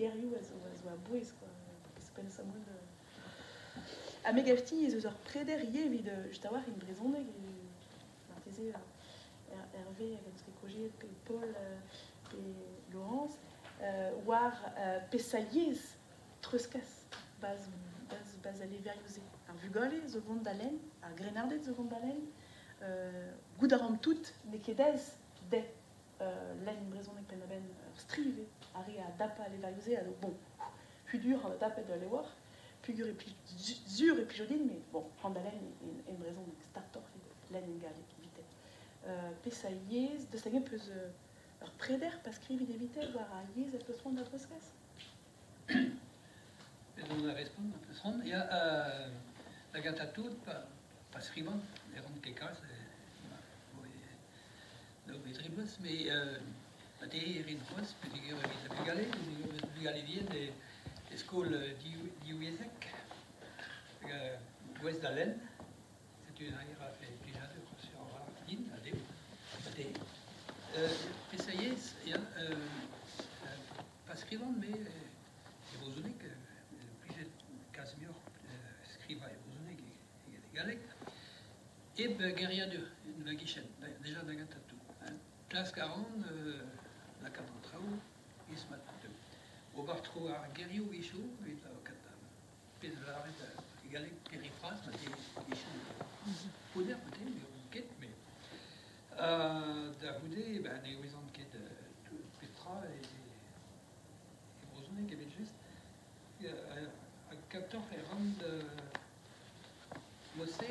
Gerioù a zo a-bouez kwa, ouzhpenn Samuel. Ha me gav din ez eus ur preder ivez evit just a-walc'h en brezhoneg, marteze Hervé hag en deus ket kaozeet, pe Paul pe Laurence, war peseurt yezh treuzkas baz, baz, baz al levrioù-se. Ar vugale zo vont da lenn, ar grennarded zo vont da lenn, goût a ran tout n'eo ket aes dezhe lenn brezhoneg penn-da-benn ur striv eo ar re a dapa al levrioù-se a zo bon hudur a dapet ul levr peogwir e plij sur e plijo din met bon c'hoant da lenn en brezhoneg startoc'h evit lenn en galleg evite. Peseurt yezh deus hag-eñ peus ur preder pa skrivit evite war ar yezh az peus c'hoant da dreuzkas? Ez on da respont peus c'hoant ya da gentañ tout pa skrivan ne ran ket kalz daou pe dri bloaz, met ma tehe e rin c'hoazh peogwir evit ar vugale, bugale vihan e skol divyezhek, gouest da lenn, setu aze a rafe plijadur sur a-walc'h din ha dezho ma tehe. Peseurt yezh ya pa skrivan me e brezhoneg, plijet kalz muioc'h skrivañ e brezhoneg eget e galleg. Hep geriadur en va gichen, deja da gentañ tout. Klask a ran lakaat an traoù e-mat ober tro ar gerioù a-wechoù evit lakaat pezh a lavaret e galleg périphrase ma teu a-wechoù pounner marteze, ne ouzon ket, met da c'houde ne ouezan ket petra e brezhoneg evel-just. Ha kentoc'h e ran Mod-se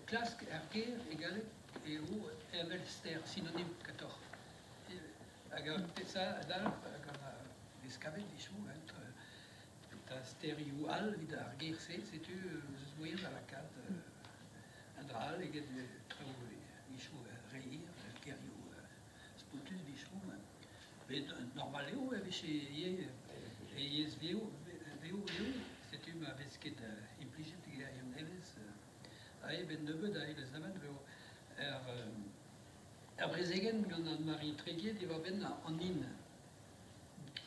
klask ar ger e galleg eo evel ster sinonim kentoc'h. Hag ar pezh a dalv gant ar vez kavet a-wechoù da sterioù all evit ar ger-se, setu eus moaien da lakaat un dra all eget traoù a-wechoù re hir, gerioù spontus a-wechoù. Met normal eo e vije ivez e yezh vev eo, setu ma vez ket implijet gerioù nevez. Aze 'benn nebeut aze da sevel eo er brezegenn gant Anne-Marie Tréguier diwar-benn an hin.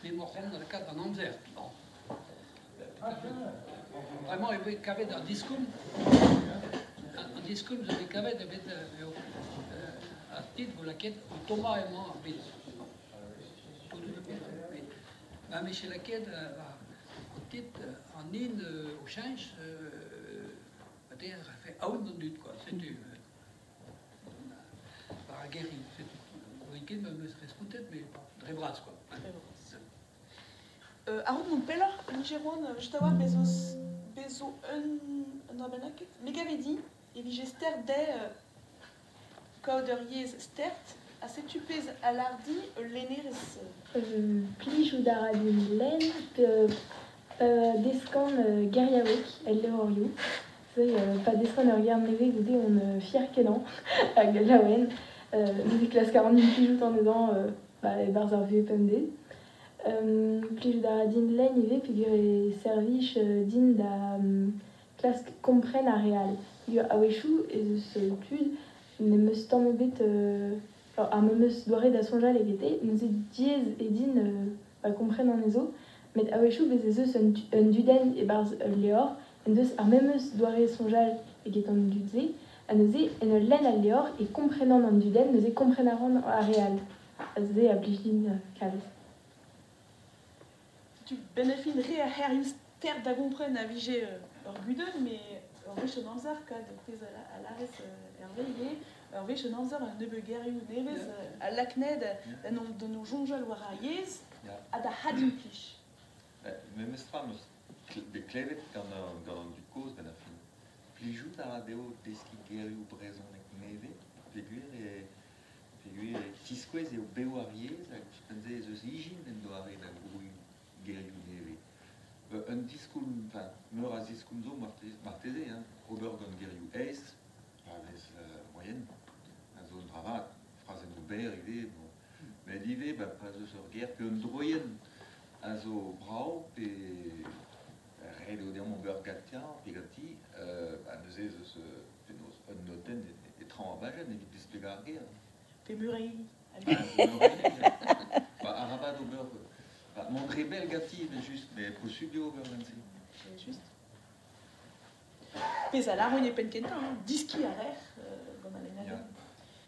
M'emañ c'hoant da lakaat an amzer. Bon. Bremañ e voe kavet an diskoulm. An diskoulm zo bet kavet eo bet eo ar titl vo lakaet o tommañ emañ ar bed. Ma vije lakaet an titl an hin o cheñch, marteze e rafe aon d'an dud kwa, setu. War ar gerioù, setu. N'ouzon ket ma 'm eus respontet, met dre vras kwa. Dre vras. A-raok mont pelloc'h, Ligeroan, just a-walc'h bez' eus bez' zo un dra bennaket. Me gave din e vije stert dezhe kaout ur yezh stert ha setu pezh a lâr din ul lennerez. Plijout a ra din lenn pe deskan geriaoueg el levrioù. Se pa deskan ur ger nevez goude on fier-kenañ hag laouen. Neuze klask a ran implijout anezhañ e-barzh ar vuhez pemdez. Plijout a ra din lenn ivez peogwir e servij din da klask kompren ar re all. A-wechoù ez eus tud n'em eus tamm ebet ar memes doare da soñjal egete, neuze diaes eo din kompren anezho. Met a-wechoù bez' ez eus un dudenn e-barzh ul levr en deus ar memes doare soñjal eget an dud-se ha neuze en ul lenn al levr e komprenan an dudenn, neuze kompren a ran ar re all. Ha se a blij din kalz. Setu benn ar fin re a c'herioù stert da gompren a vije ur gudenn, met ur wech an amzer, kad pezh a lârez Hervé ivez, ur wech an amzer un nebeud gerioù nevez a lak ned da n'o soñjal war ar yezh ha da adimplij. Memes tra 'm eus bet klevet gant an dud kozh benn ar fin. Plijout a ra dezho deskiñ gerioù brezhonek nevez peogwir e Peogwir e tiskouez eo bev ar yezh hag ouzhpenn-se ez eus ijin en doare da grouiñ gerioù nevez. Un diskoulm, enfin meur a ziskoulm zo marteze, hein, ober gant gerioù aes, pa vez moaien, a zo un dra vat, frazennoù berr ivez, bon. Met ivez, ba, pa 'z eus ur ger pe un droienn a zo brav pe ret eo deomp ober gantañ pe ganti, ba neuze ez eus penaos un notenn e traoñ ar bajenn evit displegañ ar ger. Pe mureini. Ba, arabat ober. mont re bell ganti evel-just, met posubl eo ober gant se. Just. Pezh a lâron e penn kentañ, hein, diskiñ a reer gant al lennadenn.